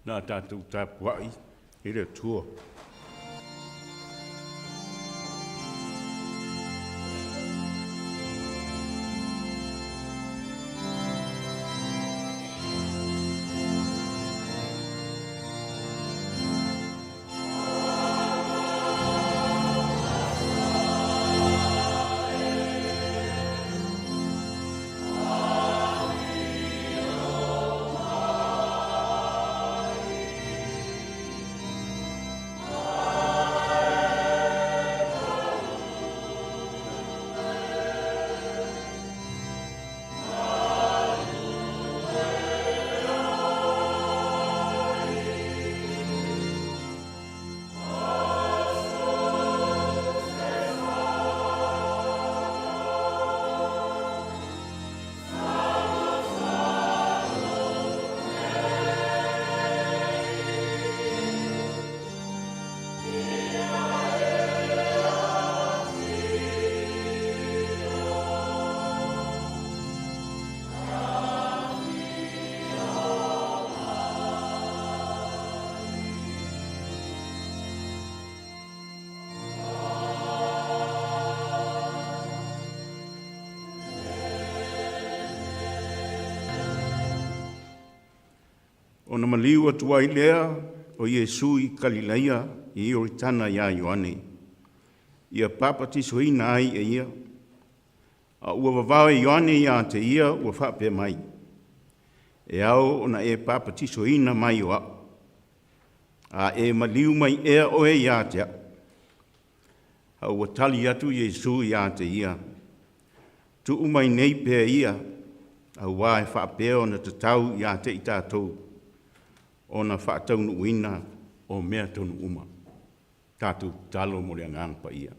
Le a tatou tapua'i i le Atua. Ona maliu atu ai lea o Iesu i Kalilaia i Ioritana ia Ioane, ia papatisoina ai e ia. A ua vavao e Ioane ia te ia ua faapea mai, “E ao ona e papatisoina mai o a'u, a e maliu mai ea oe ia te a'u?” A ua tali atu Iesu ia te ia, “Tu'u mai nei pea ia, auā e faapea ona tatau ia te i tatou ona faataunuuina o mea tonu uma.” Tatou tatalo mo le Agaga Paia.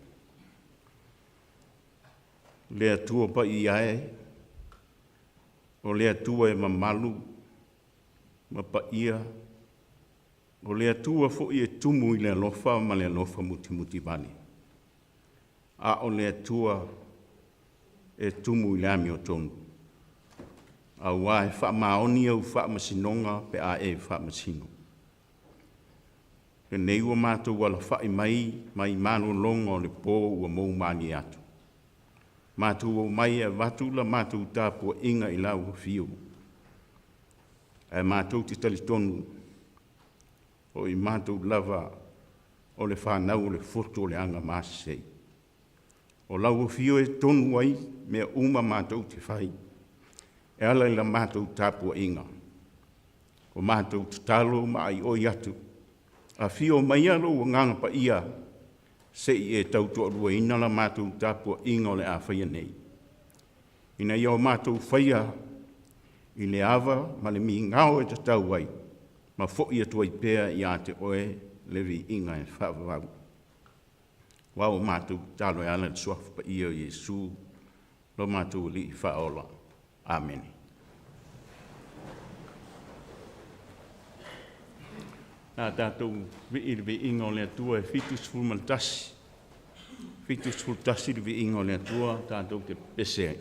Le Atua paia e, o le Atua e mamalu ma paia, o le Atua foi e tumu i le alofa ma le alofa mutimutivale, a o le Atua e tumu i le amiotonu, auā e faamaoni au faamasinoga pe a e faamasino. Lenei ua matou alafa'i mai mai malologa o le po ua moumalie atu, matou omai e avatu la matou tapuaiga i lau Afio, ae matou te talitonu o i matou lava o le fanau o le foto o le Agamasesei. O lau Afio e tonu ai mea uma matou te fai e ala i la matou tapuaiga, o matou tatalo ma aioi atu, afio maia lou Agaga Paia se i e tautoaluaina la matou tapuaiga o le a faia nei, ina ia o matou faia i le ava ma le migao e tatau ai, ma fo'i atu ai pea ia te Oe le viiga e faavavau. Aua ua matou tatalo e ala i le Suafa Paia o Iesu lo matou Alii Faaola. Amene. O le a tatou vii i le viiga o le Atua e 71, 71 le viiga o le Atua tatou te pepese ai.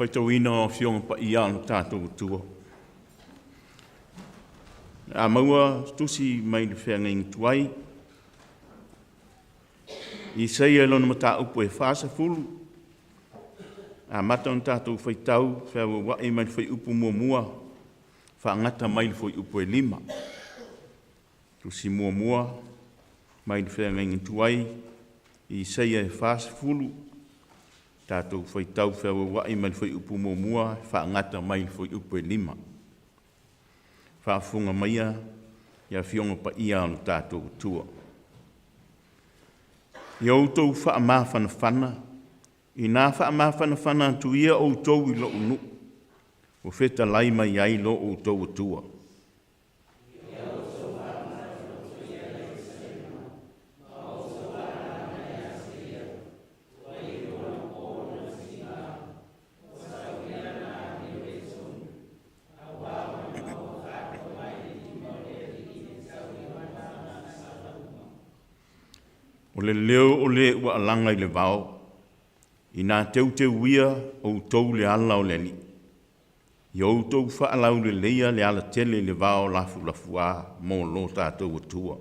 Faitauina o Afioga Paia a lo tatou Atua. A maua tusi mai le feagaiga tuai, Isaia i lona mataupu e 40, amata ona tatou faitau feauauai mai le fuaiupu 1, faagata mai le fuaiupu e 5. Tusi muamua mai le feagaiga tuai, Isaia e 40, tatou faitau feauauai mai le fuaiupu 1 faagata mai le fuaiupu e 5. Faafofoga maia i Afioga Paia a lo tatou Atua. Ia outou faamafanafana, ina faamafanafana atu ia outou i lou nuu, ua fetalai mai ai lo outou Atua. O le leo o le ua alaga i le vao, ina teuteuia outou le ala o le Alii, ia outou faalauleleia le alatele i le vao lafulafuā mo lo tatou Atua.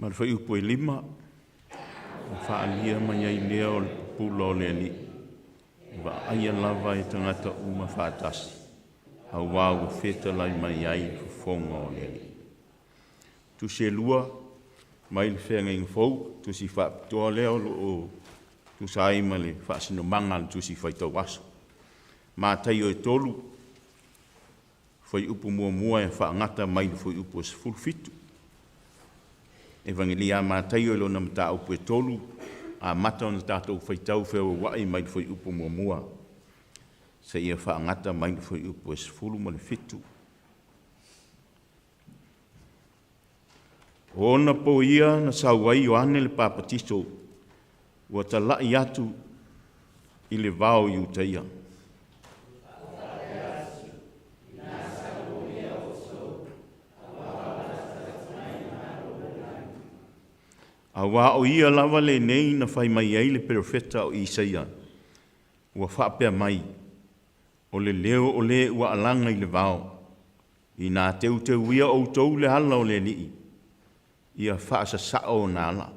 Ma le fuaiupu e 5, na faaalia mai ai lea o le pupula o le Alii, e vaaia lava e tagata uma faatasi, auā ua fetalai mai ai le fofoga o le Alii. Tusi e lua mai le Feagaiga Fou, tusi faapitoa lea o lo o tusa ai ma le faasinomaga a le Tusi Faitau Aso. Mataio e 3, fuaiupu 1 e faagata mai le fuaiupu e 17. Evagelia a Mataio i lona mataupu e 3, amata ona tatou faitau feauauai mai le fuaiupu 1 seia faagata mai le fuaiupu e 17. O ona po ia na sau ai Ioane le Papatiso ua talai atu i le vao i Iutaia. Auā o ia lava lenei na fai mai ai le perofeta o Isaia ua faapea mai, O le leo o le ua alaga i le vao, ina teuteuia outou le ala o le Alii, ia faasasao ona ala.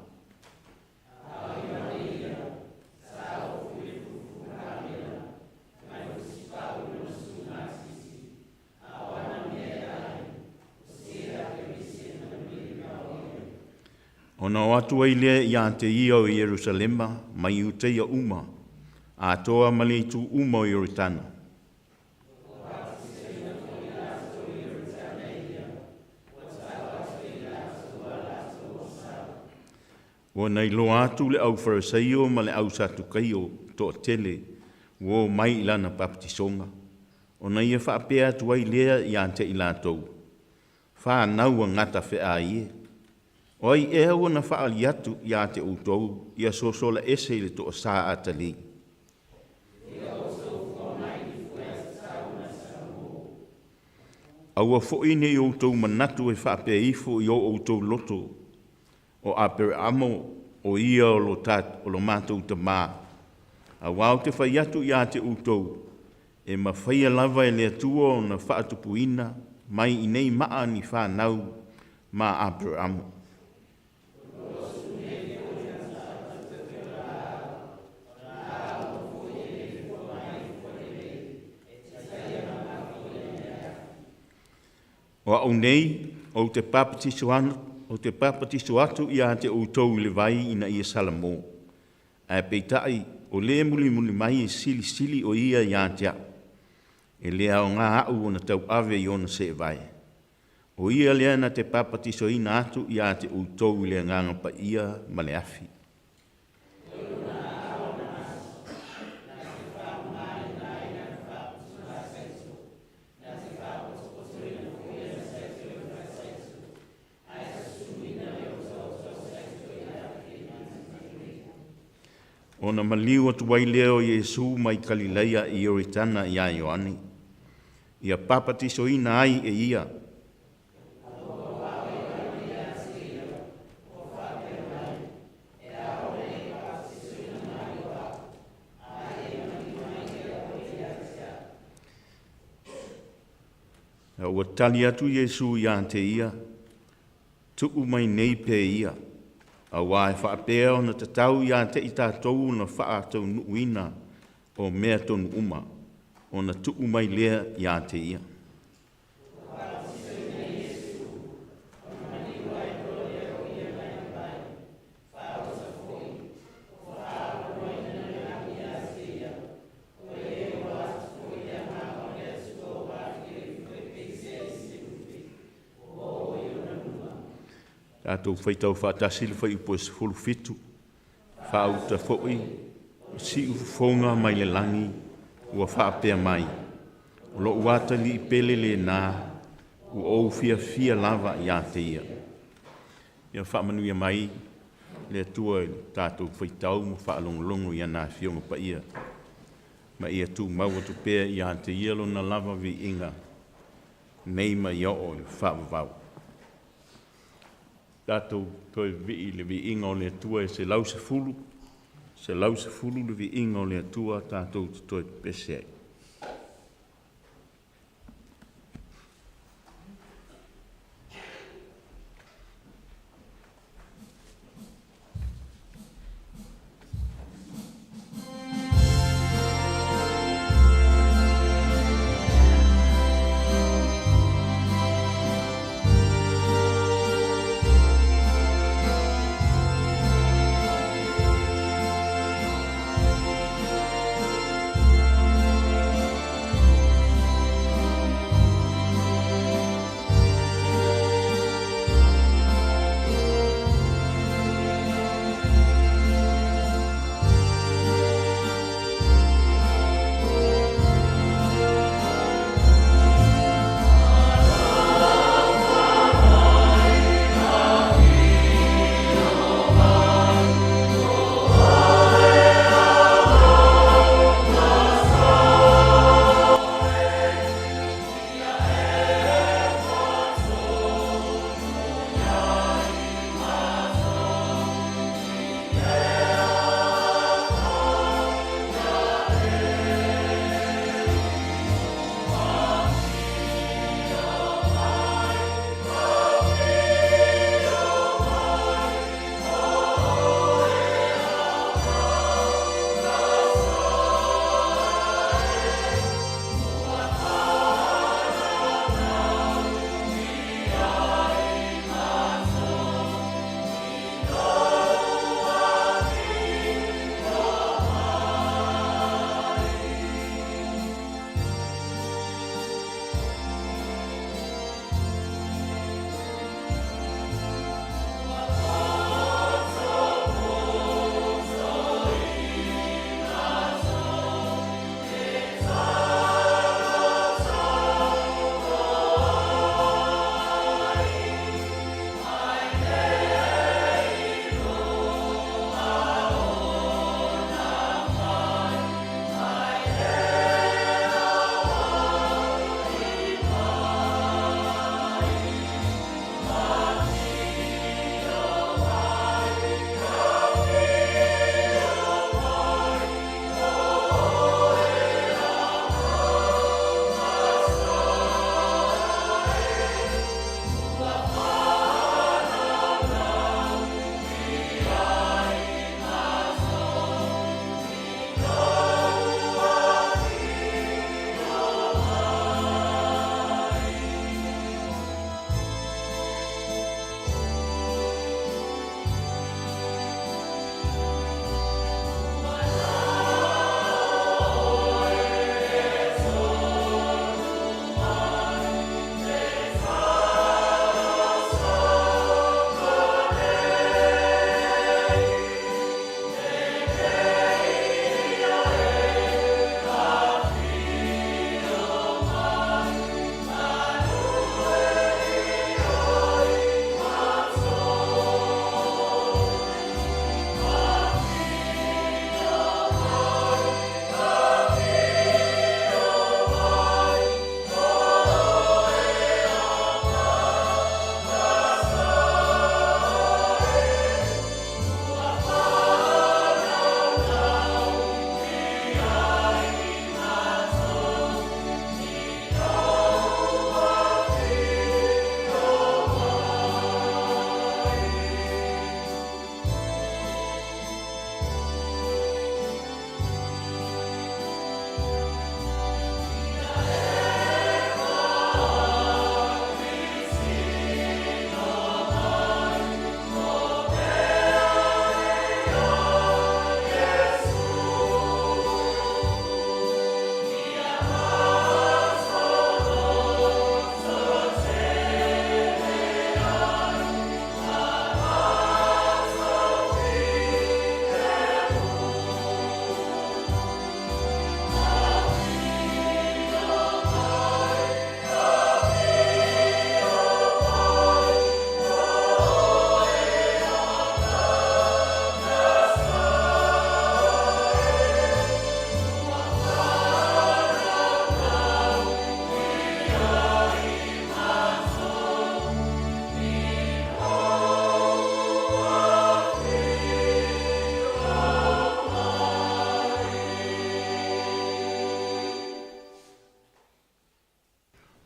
Ona o atu ai lea ia te ia o Ierusalema ma Iutaia uma, atoa ma le itu uma o Ioritana. Ua na iloa atu le au Fariseio ma le au Satukaio toatele ua omai i lana papatisoga, ona ia faapea atu ai lea ia te i latou, Fanau a gatafeaai e, o ai ea ua na faaali atu ia te outou ia sosola ese i le toasā atalii? Aua foi ne i outou manatu e faapea ifo i o outou loto, o Aperamo o ia o lo, ta, o lo matou tamā, auā ou te fai atu ia te outou, e mafaia lava e le Atua ona faatupuina mai i nei maa ni fanau ma Aperamo. O au nei, ou te papatiso ou te papatiso atu ia te outou i le vai ina ia salamo. Ae peitai, o le mulimuli mai e silisili o ia ia te au. E le aoga au ona tauave i ona seevae. O ia lea na te papatisoina atu ia te outou i le Agaga Paia ma le afi. Ona maliu atu ai lea o Iesu mai Kalileia i Ioritana iā Ioane, ia papatisoina ai e ia. A ua tali atu Iesu iā te ia, tuu mai nei pea ia, auā e faapea ona tatau ia te i tatou ona faataunuuina o mea tonu uma, ona tuu mai lea ia te ia. Tatou faitau faatasi le fuaiupu e 17, faauta foi o siufofoga mai le lagi ua faapea mai, “O lou atalii pele lena, ua ou fiafia lava ia te ia.” Ia faamanuia mai le Atua i le tatou faitau ma faalogologo i ana Afioga Paia, ma ia tumau atu pea ia te Ia Lona lava viiga nei ma ia oo i le faavavau. Tatou toe vivii i le viiga o le Atua e 110, 110 le viiga o le Atua tatou te toe pepese ai.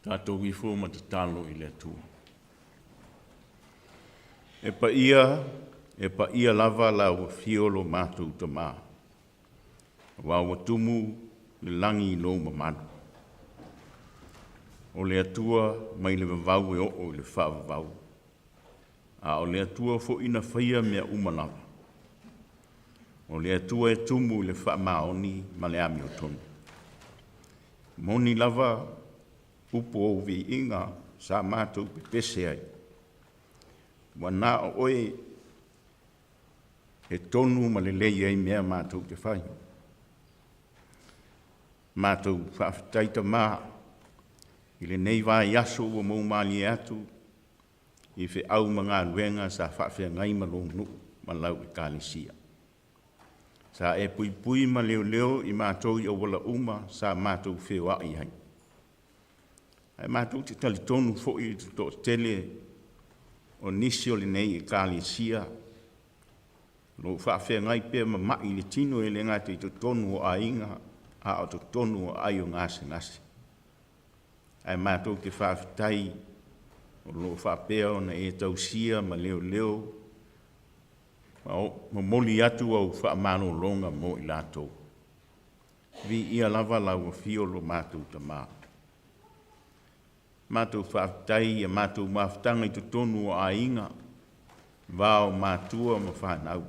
Tatou ifo ma tatalo i le Atua. E paia, e paia lava lau Afio lo matou Tama, aua ua tumu le lagi i lou mamalu. O le Atua mai le vavau e oo i le faavavau, a o le Atua foi na faia mea uma lava. O le Atua e tumu i le faamaoni ma le amiotonu. E moni lava upu o ou viiga sa matou pepese ai, ua na o Oe e tonu ma lelei ai mea matou te fai. Matou faafetai Tama i lenei vaiaso ua mou malie atu i feau ma galuega sa faafeagai ma lou nuu ma lau Ekalesia. Sa e puipui ma leoleo i matou i auala uma sa matou feoai ai. Ae matou te talitonu foi i le toatele o nisi o lenei Ekalesia o lo o faafeagai pea ma mai i le tino, e le gata i totonu o aiga, a o totonu o aai o gasegase. Ae matou te faafetai o lo o faapea ona e tausia ma leoleo ma momoli atu au faamalologa mo i latou. Viia lava lau Afio lo matou Tama. Matou faafetai i a matou mafutaga i totonu o aiga, va o matua ma fanau,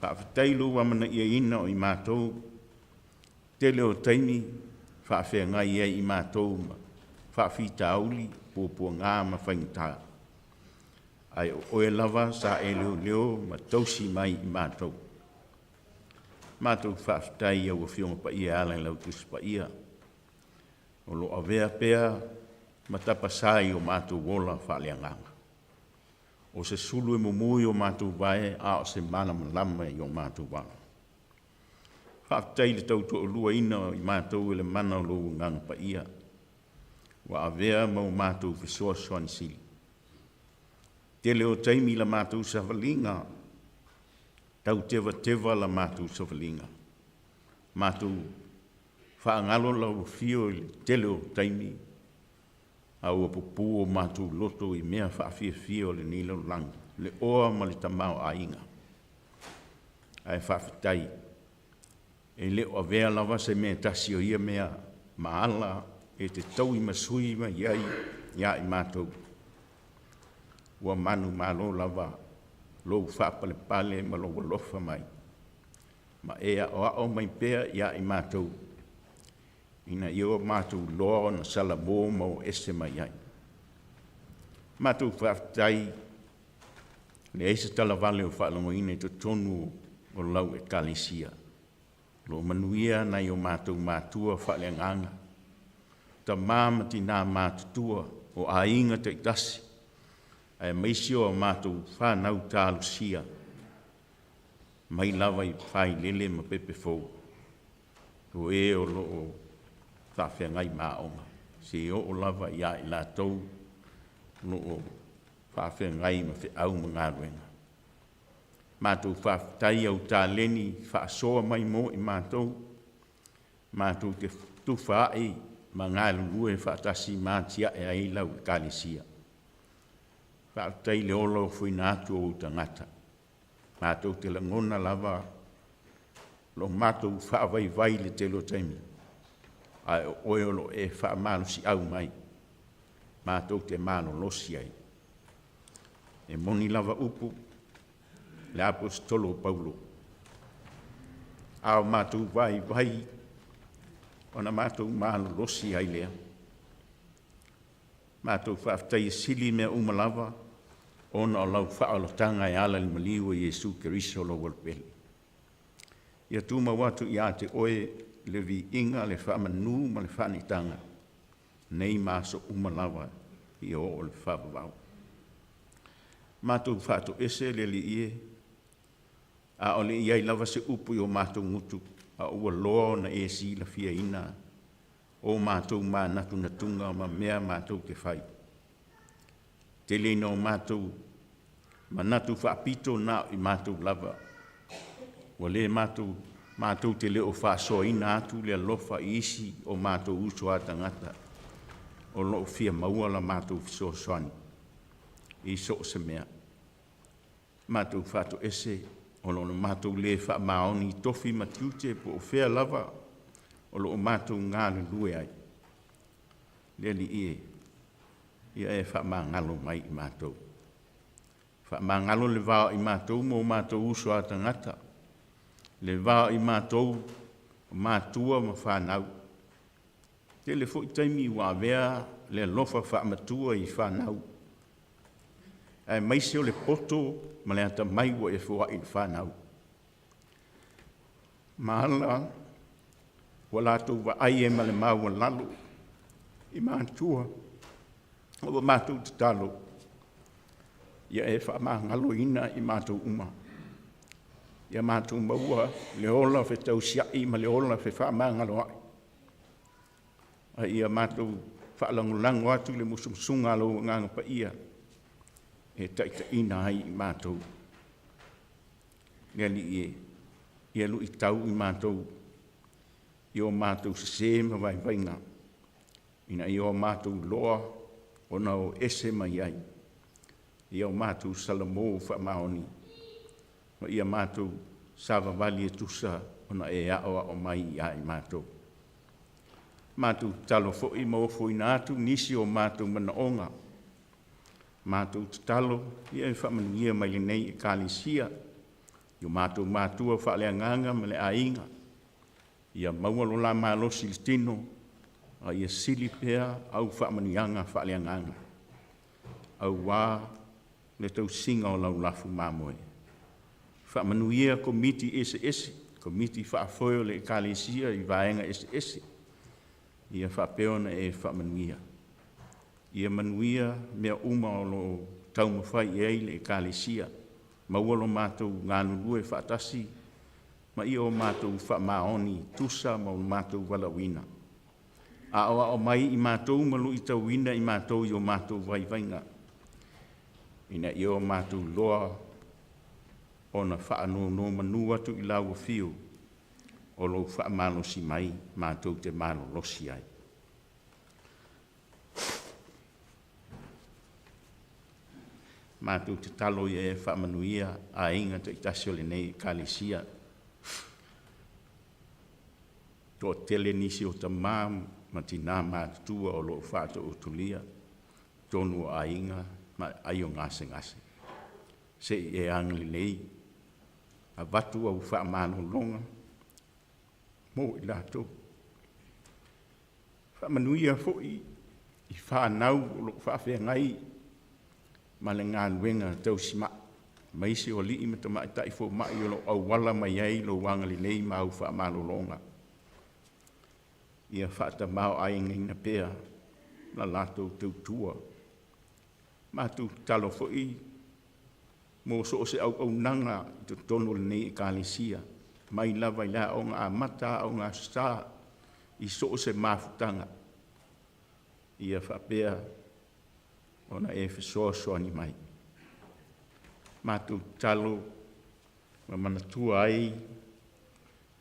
faafetai i lou amanaiaina o i matou. Tele o taimi e faafeagai ai matou ma faafitauli, puapuaga ma faigata, ae o Oe lava sa e leoleo ma tausi mai i matou. Matou te faafetai i au Afioga Paia e ala i lau Tusi Paia o lo o avea pea ma tapasa i o matou ola faaleagaga. O se sulu e mumu i o matou vae, a o se malamalama i o matou ala. Faafetai i le tautoaluaina o i matou e le mana o lou Agaga Paia ua avea ma o matou Fesoasoani Sili. Tele o taimi i la matou savaliga, tau tevateva la matou savaliga, matou faagalo lau Afio i le tele o taimi, a ua pupu o matou loto i mea faafiafia o lenei lalolagi, le oa ma le tamaoaiga. Ae faafetai, e le o avea lava se mea e tasi o ia mea ma ala e te tauimasui mai ai ia i matou, ua manumalo lava lou faapalepale ma lou alofa mai, ma e aoao mai pea ia i matou ina ia matou iloa ona salamo ma o ese mai ai. Matou faafetai, e leai se talavale o faalogoina i totonu o lau Ekalesia, o lo o manuia nai o matou matua faaleagaga, tama ma tina matutua o aiga taitasi, aemaise o matou fanau talosia mai lava i failele ma pepe fou, o e o lo o faafeagai ma aoga, seia oo lava ia i latou o lo o faafeagai ma feau ma galuega. Matou faafetai i au taleni faasoa mai mo i matou, matou te fetufaai ma galulue faatasi ma atiae ai lau Ekalesia. Faafetai i le ola ofoina atu o ou tagata, matou te lagona lava lo matou faavaivai i le tele o taimi, ae o Oe o lo o e faamalosiau mai matou te malolosi ai. E moni lava upu a le Aposetolo o Paulo, “A o matou vaivai ona matou malolosi ai lea.” Matou faafetai e sili mea uma lava ona o lau faaolataga e ala i le maliu o Iesu Keriso lou alo pele. Ia tumau atu ia te Oe le viiga, le faamanu ma le faaneetaga nei ma aso uma lava seia oo i le faavavau. Matou faatoese le Alii e, a o le i i ai lava se upu i o matou gutu, a ua loa ona e silafiaina o matou manatunatuga ma mea matou te fai. Tele ina o matou manatu faapito na o i matou lava, ua le matou te le o faasoaina atu le alofa i isi o matou uso a tagata. o lo o fia maua la matou fesoasoani i so o se mea. Matou faatoese ona o le matou le faamaoni i tofi ma tiute po o fea lava o lo o matou galulue ai. Le Alii e, ia e faamagalo mai i matou. Faamagalo le va o i matou ma o matou uso a tagata, le va o i matou o matua ma fanau. E tele foi taimi ua avea le alofa faamatua i fanau, aemaise o le poto ma le atamai ua e foai i le fanau, ma ala ua latou vaai ai ma le maualalo i matua. A ua matou tatalo, ia e faamagaloina i matou uma, ia matou maua le ola fetausiai ma le ola fefaamagaloai, a ia matou faalagolago atu i le musumusuga a Lou Agaga Paia e taitaiina ai i matou. Le Alii e, ia luitau i matou i o matou sese ma vaivaiga, ina ia o matou iloa ona o ese mai ai, ia o matou salamo faamaoni ma ia matou savavali e tusa ona e aoao mai ia i matou. Matou tatalo foi ma ofoina atu nisi o matou manaoga, matou tatalo ia e faamanuia mai i lenei Ekalesia i o matou matua faaleagaga ma le aiga, ia maua lo la malosi i le tino a ia sili pea au faamanuiaga faaleagaga aua le tausiga o lau lafu mamoe. Faamanuia Komiti eseese, Komiti Faafoe o le Ekalesia i vaega eseese, ia faapea ona e faamanuia. Ia manuia mea uma o lo o taumafai i ai le Ekalesia, maua lo matou galulue faatasi ma ia o matou faamaoni e tusa ma lo matou valaauina. Aoao mai i matou ma luitauina i matou i o matou vaivaiga, ina ia o matou iloa ona faanonomanu atu i Lau afio o lou faamalosi mai matou te malolosi ai. Matou tatalo ia e faamanuia aiga taitasi o lenei Ekalesia. E toatele nisi o tama ma tina matutua o lo o faataotolia i totonu o aiga ma aai o gasegase, se i e agalelei, avatu au faamalologa mo i latou. Faamanuia foi i fanau o lo o faafeagai ma le galuega tausimai, aemaise o alii ma tamaitai fomai o lo o auala mai ai lou agalelei ma au faamalologa, ia faatamaoaigaina pea la latou tautua. Matou tatalo foi mo so o se auaunaga i totonu o lenei Ekalesia, mai lava i le Aoga Amata, Aoga Aso Sa, i so o se mafutaga, ia faapea ona e fesoasoani mai. Matou tatalo ma manatua ai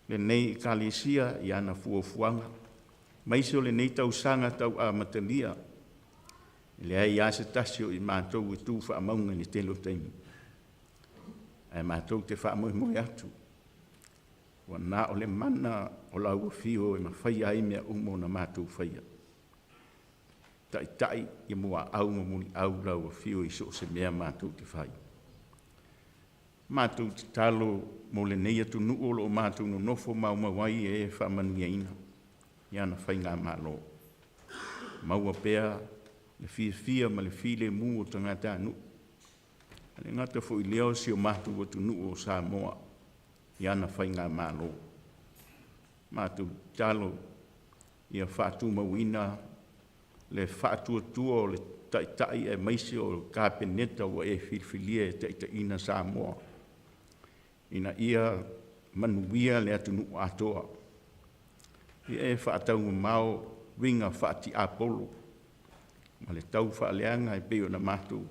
lenei Ekalesia i ana fuafuaga, aemaise o lenei tausaga tau amatalia, e leai lava se tasi o i matou e tu faamauga i le tele o taimi, ae matou te faamoemoe atu ua na o le mana o lau afio e mafaia ai mea uma ona matou faia. Taitai ia muaau ma muliau lau afio i so o se mea matou te fai. Matou tatalo mo lenei atunuu o lo o matou nonofo maumau ai, ia e faamanuiaina i ana faigamalo, maua pea le fiafia ma le filemu o tagatanuu, ae le gata foi i lea o si o matou atunuu o Samoa i ana faigamalo. Matou tatalo ia faatumauina le faatuatua o le Taitai aemaise o le Kapeneta ua e filifilia e taitaiina Samoa, ina ia manuia le atunuu atoa. Ia e faataumamao uiga faatiapolo ma le taufaaleaga e pei ona matou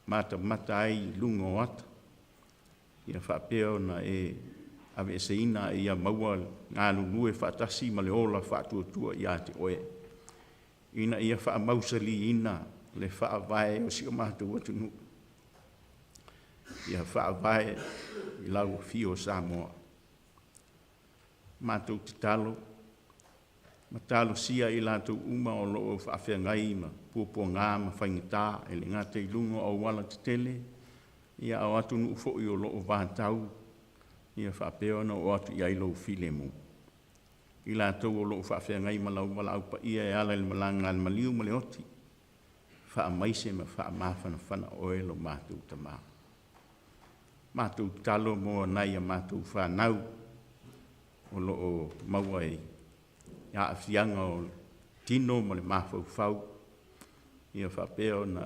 matamata ai i luga o ata, ia faapea ona e aveeseina a ia maua le galulue faatasi ma le ola faatuatua ia te Oe. ina ia faamausaliina le faavae o si o matou atunuu, ia faavae i lau afio Samoa. Matou tatalo ma talosia i latou uma o lo o faafeagai ma puapuaga ma faigata, e le gata i luga o aualatetele, a o atunuu foi o lo o vatau ia faapea ona oo atu i ai lou filemu. I latou o lo o faafeagai ma lau valaau paia e ala i le malaga a le maliu ma le oti, faamaise ma faamafanafana oe lo matou Tama. Matou tatalo mo nai a matou fanau o lo o maua i aafiaga o le tino ma le mafaufau, ia faapea ona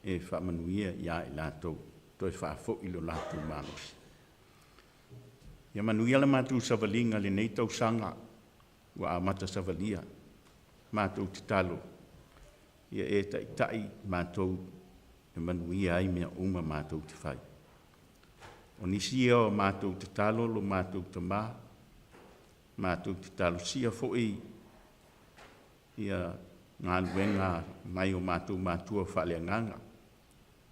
e faamanuia ia i latou, toe faafoi lo latou malosi. Ia manuia le matou savaliga i lenei tausaga ua amata savalia. Matou tatalo, ia e taitai matou e manuia ai mea uma matou te fai. O nisi ia o a matou tatalo lo matou Tama, matou te talosia foi galuega a nai o matou matua faaleagaga,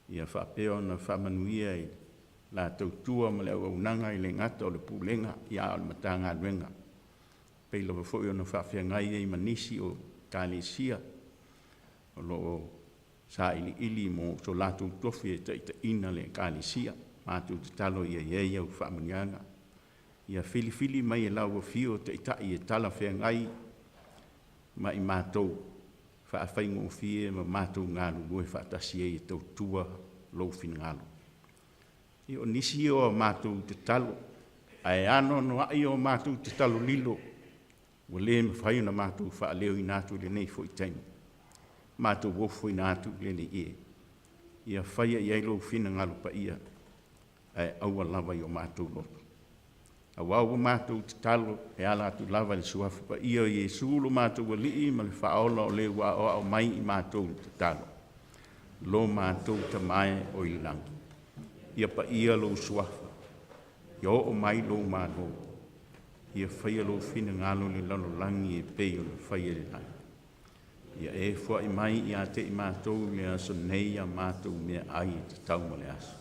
ia faapea ona faamanuia i la tautua ma le auaunaga, e le gata o le Pulega a o le Matagaluega, e pei lava foi ona faafeagai ai ma nisi o Ekalesia o lo o sailiili mo so latou tofi e taitaiina le Ekalesia. Matou tatalo ia i ai au faamanuiaga, ia filifili mai e lau Afio Taitai e talafeagai ma i matou, e faafaigofie ma matou galulue faatasi ai e tautua lou finagalo. Ia o nisi ia o a matou tatalo, ae anoanoai a matou tatalo lilo ua le mafai ona matou faaleoina atu i lenei foi taimi, matou ofoina atu le Alii e, ia faia i ai lou finagalo paia, ae aua lava i o matou loto. Aua ua matou tatalo e ala atu lava i le Suafa Paia o Iesu lo matou Alii ma le Faaola o le ua aoao mai i matou e tatalo, Lo matou Tama e o i le lagi, ia paia lou Suafa, ia oo mai lou Malo, ia faia lou finagalo i le lalolagi e pei ona faia i le lagi. Ia e foai mai ia te i matou i le aso nei a matou meaai e tatau mo le aso.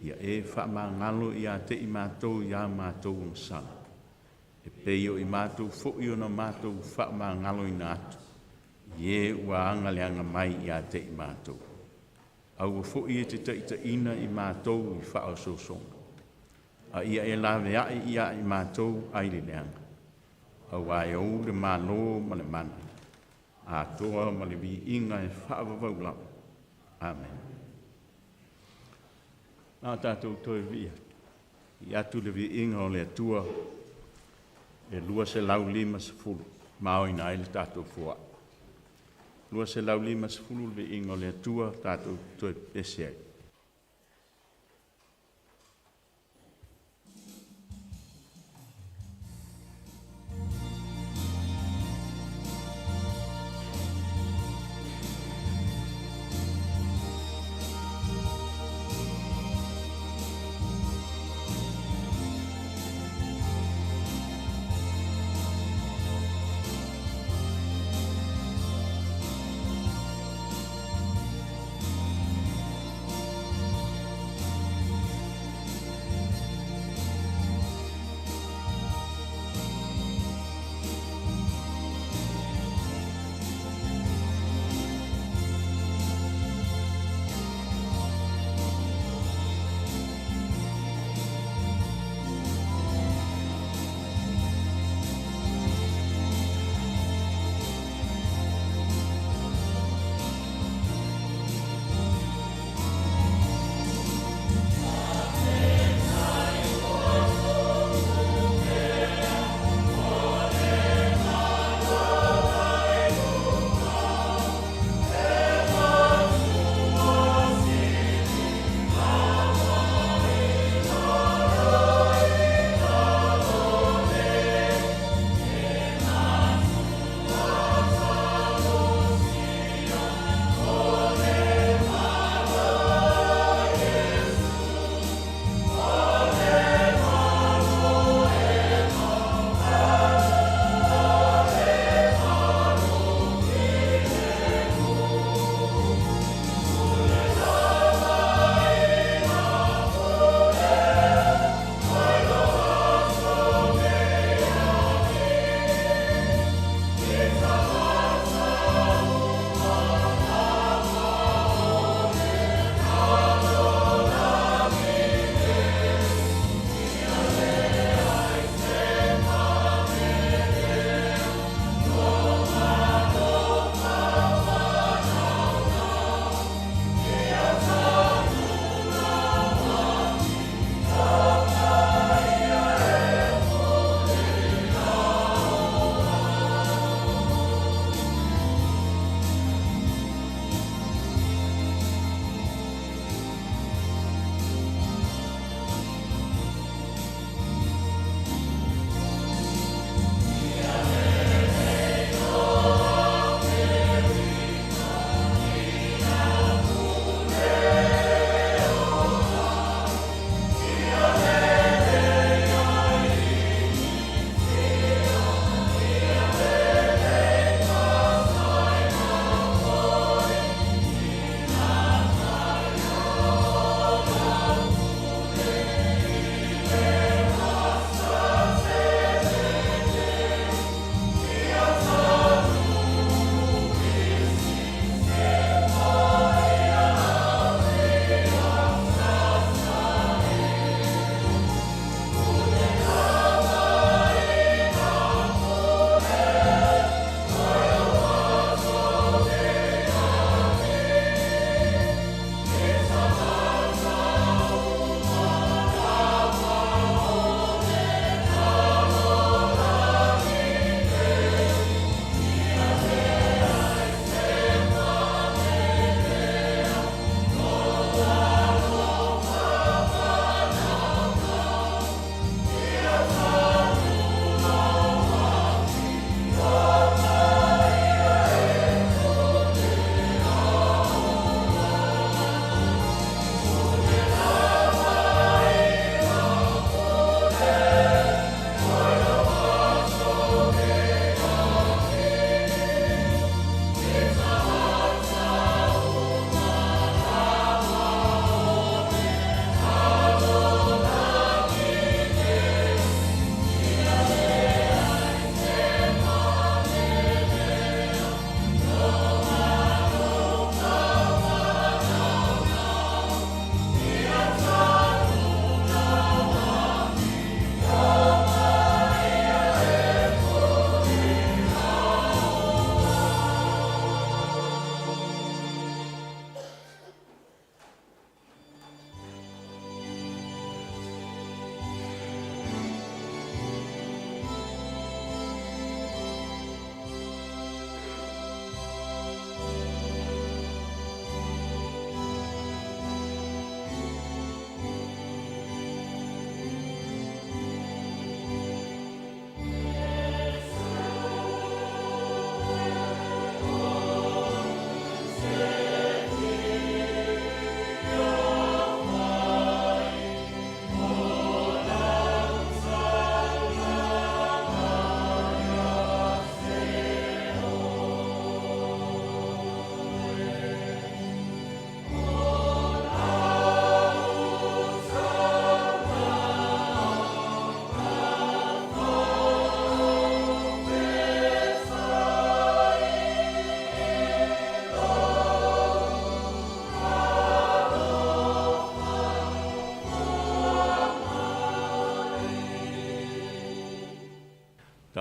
Ia e faamagalo ia te i matou ia matou agasala, e pei o i matou foi ona matou faamagaloina atu i e ua agaleaga mai ia te i matou. Aua foi e te taitaiina i matou i faaosoosoga, a ia e laveai ia i matou ai le leaga, aua e ou le Malo ma le mana, atoa ma le viiga e faavavau lava. Amene. A tatou toe vivii atu i le viiga o le Atua e 250 ma aoina ai le tatou foai. 250 le viiga o le Atua tatou toe pepese ai.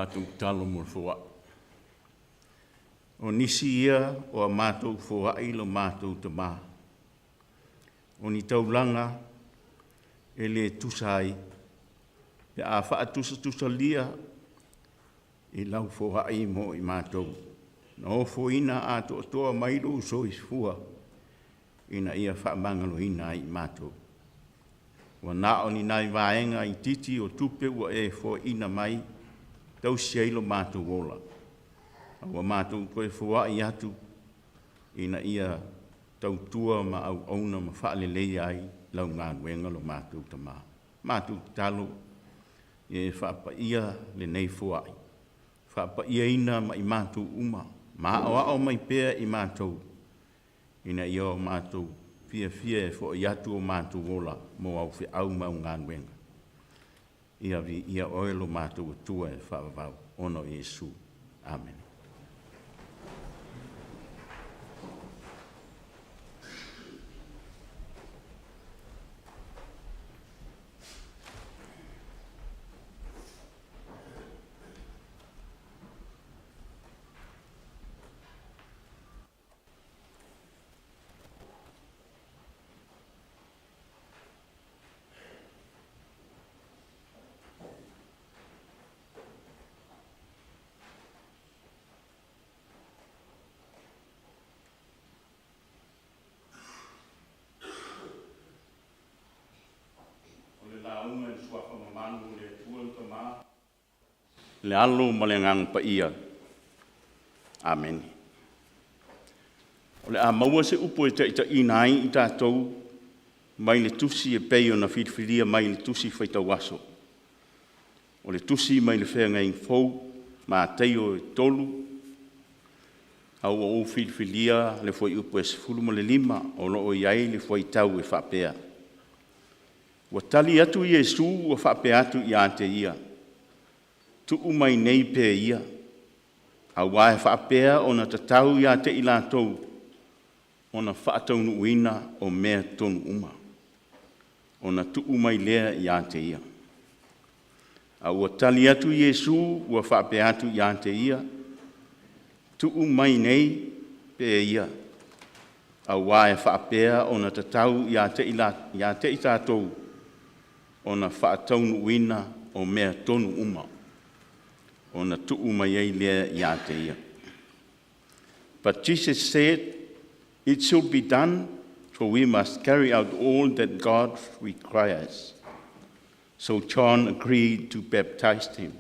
Tatou tatalo mo le foai. O nisi ia o a matou foai lo matou Tamā, o ni taulaga e le tusa ai pe a faatusatusalia i lau foai mo i matou, na ofoina atoatoa mai lou soifua ina ia faamagaloina ai i matou. Ua na o ni nai vaega itiiti o tupe ua e foaina mai e tausi ai lo matou ola, a ua matou toe foai atu ina ia tautua ma auauna ma faaleleia ai lau galuega lo matou Tamā. Matou tatalo, ia e faapaia lenei foai, faapaiaina ma i matou uma, ma aoao mai pea i matou ina ia matou fiafia e foai atu o matou ola mo au feau ma au galuega. Ia viia Oe lo matou Atua e faavavau ona o Iesu. Amene. O le lauga i le Suafa mamalu o le Atua le Tama, le Alo ma le Agaga Paia. Amene. O le a maua se upu e taitaiina ai i tatou mai le tusi e pei ona filifilia mai le tusi faitau aso. O le tusi mai le Feagaiga Fou, Mataio e 3, a ua ou filifilia le fuaiupu e 15 o lo o i ai le fuaitau e faapea: Ua tali atu Iesu ua faapea atu ia te ia, “Tuu mai nei pea ia, auā e faapea ona tatau ia te i latou ona faataunuuina o mea tonu uma.” Ona tuu mai lea ia te ia. A ua tali atu Iesu ua faapea atu ia te ia, “Tuu mai nei pea ia, auā e faapea ona tatau ia te i tatou ona faataunuuina o mea tonu uma.” Ona tuu mai ai lea ia te ia. But Jesus said, “It should be done, for we must carry out all that God requires.” So John agreed to baptize him.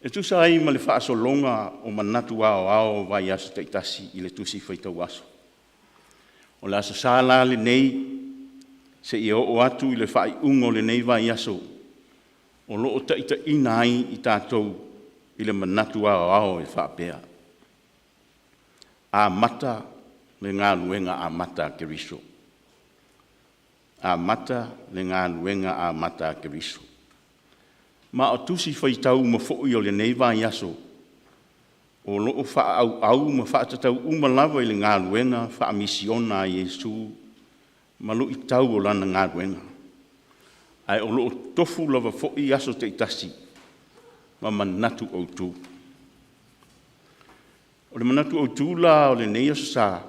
E tusa ai ma le faasologa o manatu aoao o vaiaso taitasi i le tusi faitau aso. O le Aso Sa la lenei seia oo atu i le faaiuga o lenei vaiaso, o lo o taitaiina ai i tatou i le manatu aoao e faapea, amata le galuega amata a Keriso. Amata le galuega amata a Keriso. Ma o tusi faitau uma foi o lenei vaiaso, o lo o faaauau ma faatatau uma lava i le galuega faamisiona a Iesu ma luitau o lana galuega. Ae o lo o tofu lava foi aso taitasi ma manatu autu. O le manatu autu la o lenei Aso Sa,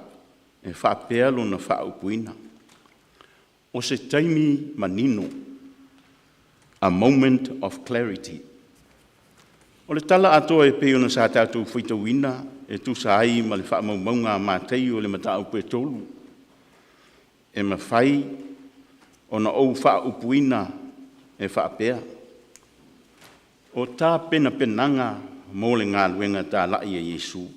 e faapea lona faaupuina, o se taimi manino, a moment of clarity. O le tala atoa e pei ona sa tatou faitauina e tusa ai ma le faamaumauga a Mataio i le mataupu e 3, e mafai ona ou faaupuina e faapea, o tapenapenaga mo le galuega talai a Iesu,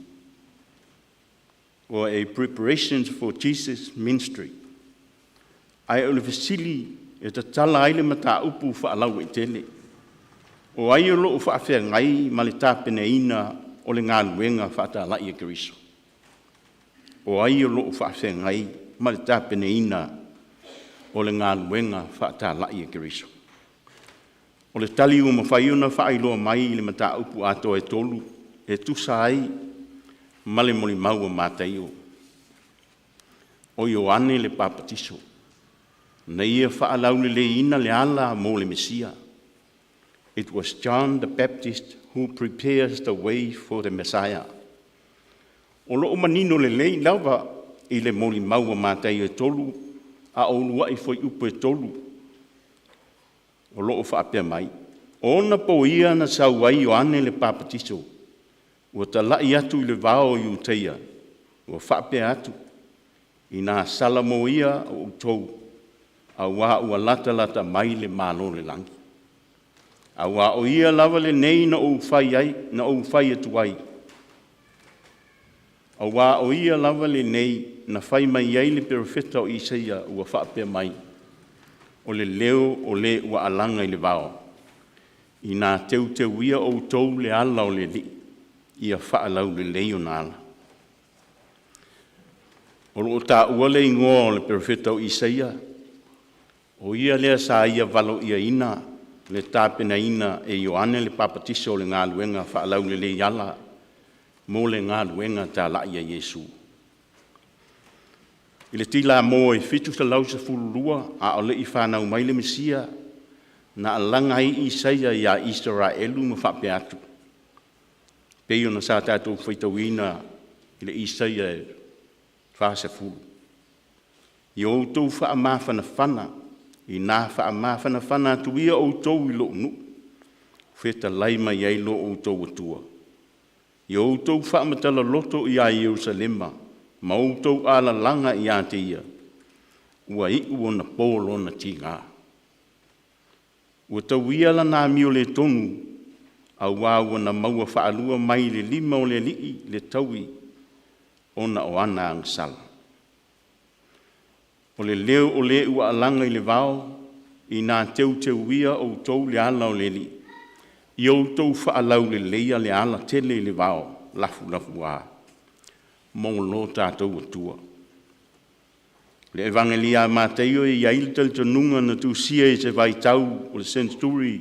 or a preparation for Jesus ministry. Ae o le fesili e tatala ai le mataupu faalauaitele, o ai o lo o faafeagai ma le tapenaina o le galuega faatalai a Keriso? O ai o lo o faafeagai ma le tapenaina o le galuega faatalai a Keriso? O le tali ua mafai ona faailoa mai i le mataupu atoa e 3 e tusa ai ma le molimau a Mataio, o Ioane le Papatiso, na ia faalauleleia le ala mo le Mesia. It was John the Baptist who prepares the way for the Messiah. O lo o manino lelei lava i le molimau a Mataio e 3 a o uluai fuaiupu e 3, o lo o faapea mai, o ona po ia na sau ai Ioane le Papatiso, ua talai atu i le vao o Iutaia, ua faapea atu, ina salamoia o outou, auā ua latalata mai le Malo o le Lagi. Aua o ia lava lenei na ou fai ai, na ou fai atu ai, aua o ia lava lenei na fai mai ai le perofeta o Isaia ua faapea mai, o le leo o le ua alaga i le vao, ina teuteuia outou le ala o le Alii, ia faalaulelei ona ala. O lo o taua le igoa o le perofeta o Isaia, o ia lea sa ia valaauina le tapenaina e Ioane le papatiso o le galuega faalaulelei ala mo le galuega talai a Iesu. I le tilamo e 712 a o le i fanau mai le Mesia, na alaga ai Isaia ia Isaraelu ma faapea atu, pei ona sa tatou faitauina i le Isaia e 40, “Ia outou faamafanafana, ina faamafanafana atu ia outou i lou nuu, fetalai mai ai lo outou Atua. Ia outou faamatala loto ia Ierusalema ma outou alalaga ia te ia, ua iu ona po lona tiga, ua tauia lana amioletonu, auā ua na maua faalua mai le lima o le Alii le taui ona o ana agasala. O le leo o le ua alaga i le vao, ina teuteuia outou le ala o le Alii, ia outou faalauleleia le alatele i le vao lafulafuā mo lo tatou Atua.” O le Evagelia a Mataio e i ai le talitonuga na tusia i se vaitau o le seneturi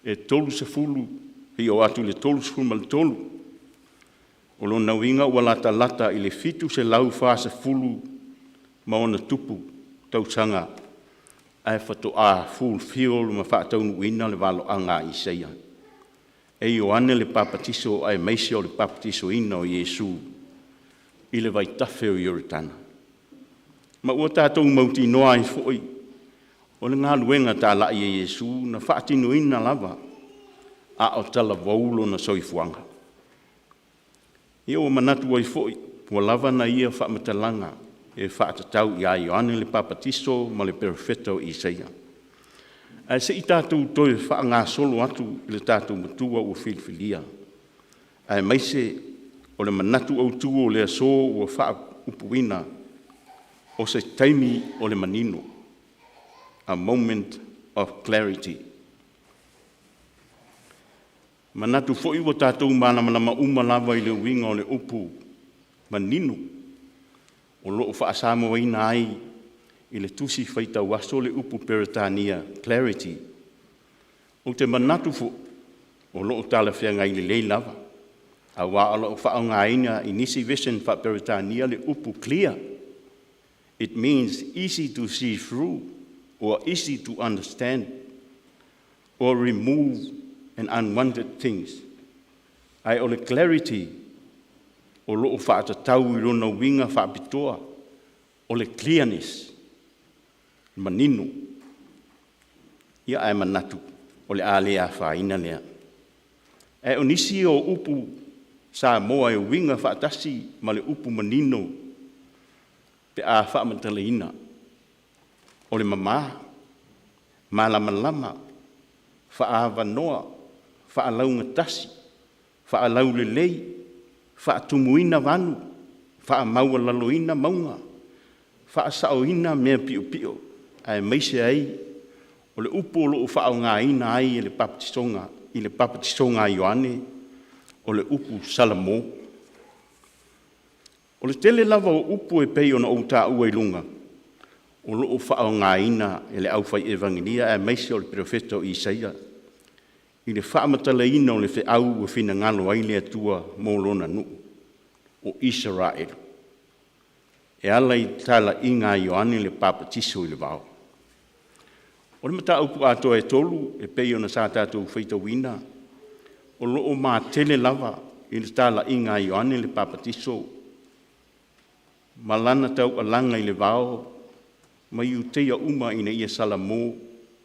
e 30 seia oo atu i le 33. O lona uiga ua latalata i le 740 ma ona tupu tausaga ae faatoa fulfill ma faataunuuina le valoaga a Isaia e Ioane le Papatiso aemaise o le papatisoina o Iesu i le vaitafe o Ioritana. Ma ua tatou mautinoa ai foi, o le galuega talai a Iesu na faatinoina lava a o talavou lona soifuaga. Ia ua manatu ai foi ua lava na ia faamatalaga e faatatau ia Ioane le Papatiso ma le Perofeta o Isaia. Ae se i tatou toe faagasolo atu i le tatou Matua ua filifilia, aemaise o le manatu autu o le aso ua faaupuina, o se taimi o le manino, a moment of clarity. E manatu foi ua tatou malamalama uma lava i le uiga o le upu manino, o lo o faa-Samoaina ai i le Tusi Faitau Aso le upu Peretania, clarity. Ou te manatu foi o lo o talafeagai lelei lava, aua o lo o faaaogaina i nisi version faa-Peretania le upu clear, it means easy to see through or easy to understand or remove an unwanted things. Ae o le clarity o lo o faatatau i lona uiga faapitoa, o le clearness, manino. Ia ae manatu o le a le afaina lea. Ae o nisi o upu Samoa e uiga faatasi ma le upu manino pe a faamatalaina, o le mama, malamalama, faaavanoa, faalaugatasi, faalaulelei, faatumuina vanu, faamaualaloina mauga, faasaoina mea piopio, aemaise ai o le upu o lo o faaaogaina ai e le papatisoga i le papatisoga a Ioane, o le upu salamo. O le tele lava o upu e pei ona ou taua i luga, o lo o faaaogaina e le aufai Evagelia aemaise o le Perofeta o Isaia i le faamatalaina o le feau ua finagalo ai le Atua mo Lona nuu o Isaraelu, e ala i le talaiga a Ioane le papatiso i le vao. O le mataupu atoa e tolu e pei ona sa tatou faitauina, o lo o matele lava i le talaiga a Ioane le Papatiso ma lana taualaga i le vao ma Iutea uma ina ia salamo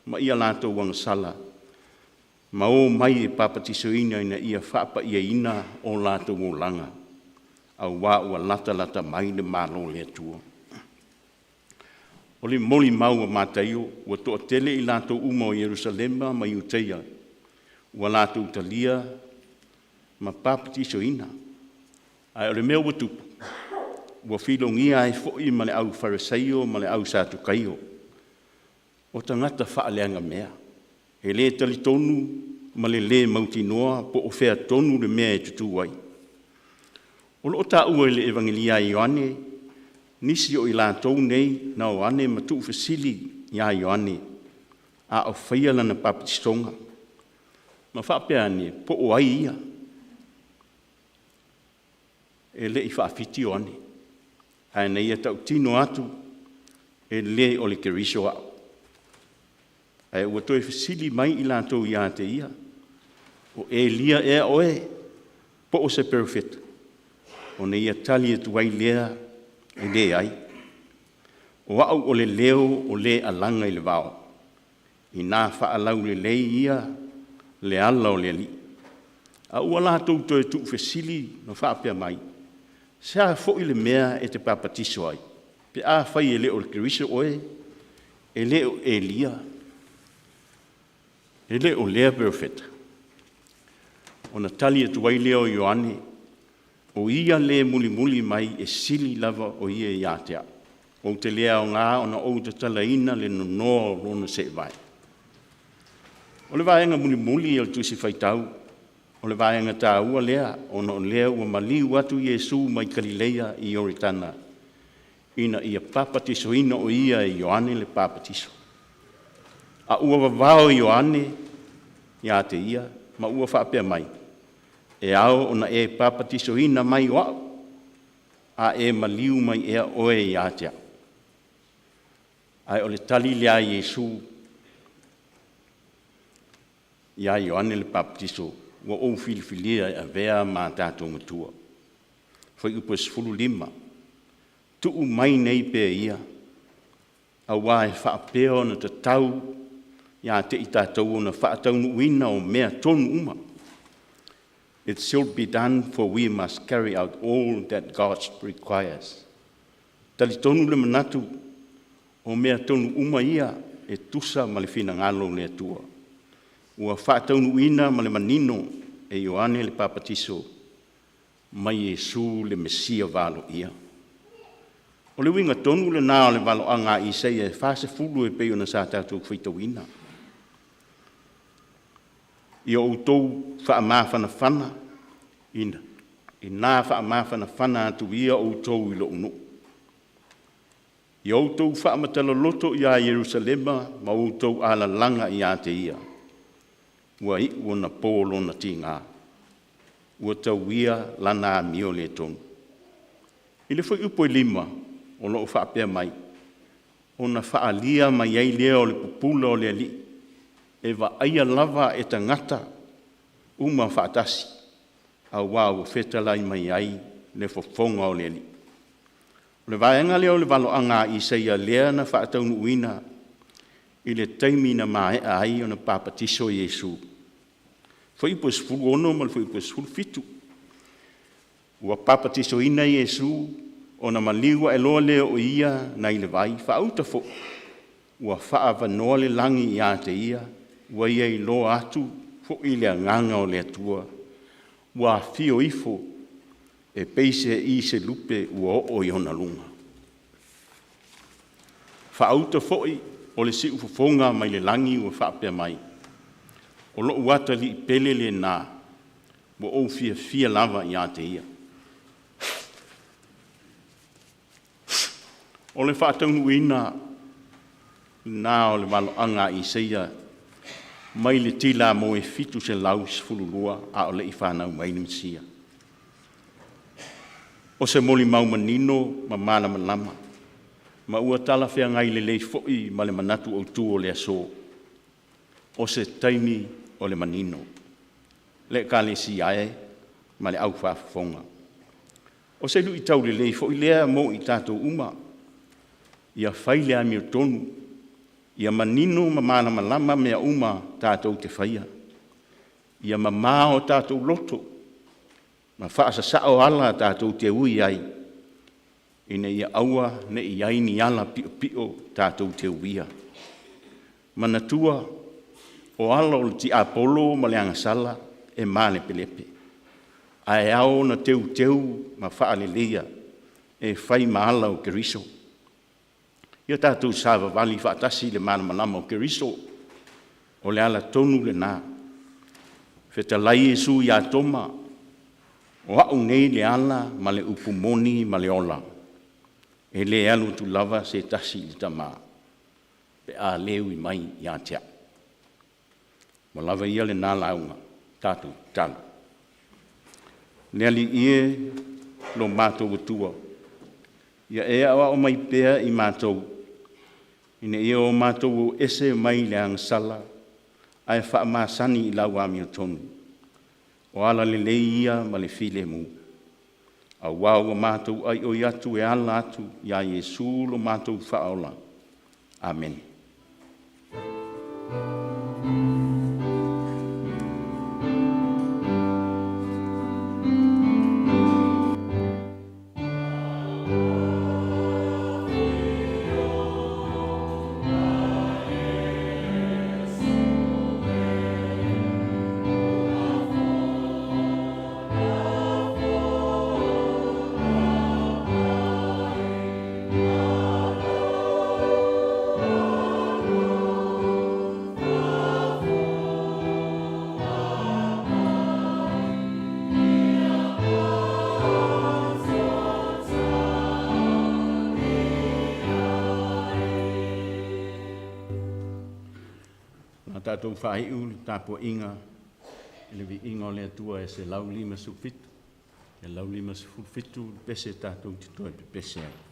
ma ia latou agasala ma o mai e papatisoina ina ia faapaiaina o latou olaga, auā ua latalata mai le Malo o le Atua. O le molimau a Mataio, ua toatele i latou uma o Ierusalema ma Iutea ua latou talia ma papatisoina. Ae o le mea ua tupu, ua filogia ai foi ma le au Farisaio ma le au Satukaio, o tagata faaleagamea, e le talitonu ma le le mautinoa po o fea tonu le mea e tutu ai. O lo o taua i le Evagelia a Ioane nisi o i latou nei na o ane ma tuufesili ia Ioane a o faia lana papatisoga, ma faapea ane, po o ai ia? E le i faafiti Ioane, ae na ia tautino atu, e le o le Keriso au. Ae ua toe fesili mai i latou ia te ia, o Elia ea oe, po o se Perofeta? Ona ia tali atu ai lea, e leai, o au o le leo o le alaga i le vao, ina faalaulelei ia le ala o le Alii. A ua latou toe tuufesili ma faapea mai, se a foi le mea e te papatiso ai, pe afai e le o le Keriso oe, e le o Elia, e le o lea Perofeta? Ona tali atu ai lea o Ioane, o ia le mulimuli mai e sili lava o ia ia te au, ou te le aoga ona ou tatalaina le nonoa o lona seevae. O le vaega mulimuli o le Tusi Faitau, o le vaega taua lea ona o lea ua maliu atu Iesu mai Galilea i Ioritana ina ia papatisoina o Ia e Ioane le Papatiso. A ua vavao Ioane ia te ia ma ua faapea mai, e ao ona e papatisoina mai o au, a e maliu mai ea oe ia te au? Ae o le tali lea a Iesu ia Ioane le Papatiso, ua ou filifilia e avea ma tatou Matua. Fuaiupu 15, tuu mai nei pea ia, aua e faapea ona tatau ia te i tatou ona faataunuuina o mea tonu uma. It should be done, for we must carry out all that God requires. Talitonu le manatu o mea tonu uma ia e tusa ma le finagalo o le Atua. Ua faataunuuina ma le manino e Ioane le Papatiso ma Iesu le Mesia valoia. O le uiga tonu lena o le valoaga a Isaia e 40 e pei ona sa tatou faitauina. Ia outou faamafanafana ina faamafanafana atu ia outou i lou nuu. Ia outou faamatala loto ia Ierusalema ma outou alalaga ia te ia, ua iu ona po lona tiga, ua tauia lana amioletonu. I le fuaiupu e 5 o lo o faapea mai, ona faaalia mai ai lea o le pupula o le Alii, e vaaia lava e tagata uma faatasi, aua ua fetalai mai ai le fofoga o le Alii. O le vaega lea o le valoaga a Isaia lea na faataunuuina i le taimi na maea ai ona papatiso Iesu. Fuaiupu 16 ma le fuaiupu 17, ua papatisoina Iesu ona maliu ae loa lea o ia nai le vai, faauta foi ua faaavanoa le lagi ia te ia, ua ia iloa atu foi le agaga o le Atua, ua afio ifo e pei se iselupe ua oo i ona luga. Faauta foi o le siufofoga mai le lagi ua faapea mai, o lou atalii pele lena, ua ou fiafia lava ia te ia. O le faataunuuina lena o le valoaga a Isaia mai le tilamoe 712 a o le i fanau mai le Mesia. O se molimau manino ma malamalama, ma ua talafeagai lelei foi ma le manatu autu o le aso. O se taimi o le manino, le Ekalesia e ma le aufaafofoga. O se luitau lelei foi lea mo i tatou uma, ia fai le amiotonu, ia manino ma malamalama mea uma tatou te faia, ia mama o tatou loto ma faasasao ala tatou te ui ai, ina ia aua ne i i ai ni ala piopio tatou te uia. Manatua, o ala o le tiapolo ma le agasala e malepelepe, ae ao ona teuteu ma faaleleia e fai ma ala o Keriso. Ia tatou savavali faatasi i le malamalama o Keriso, o le ala tonu lena. Fetalai Iesu ia Toma, “O au nei le ala ma le upu moni ma le ola, e le alu atu lava se tasi i le Tama pe a le ui mai ia te au.” Ua lava ia lena lauga, tatou tatalo. Le Alii e lo matou Atua, ia e aoao mai pea i matou ina ia o matou o ese mai le agasala ae faamasani i lau amiotonu, o alalelei ia ma le filemu, aua ua matou aioi atu e ala atu ia Iesu lo matou Faaola. Amene. O le a tatou faaiu le tapuaiga i le viiga o le Atua e 157, 157 le pese tatou te toe pepese ai.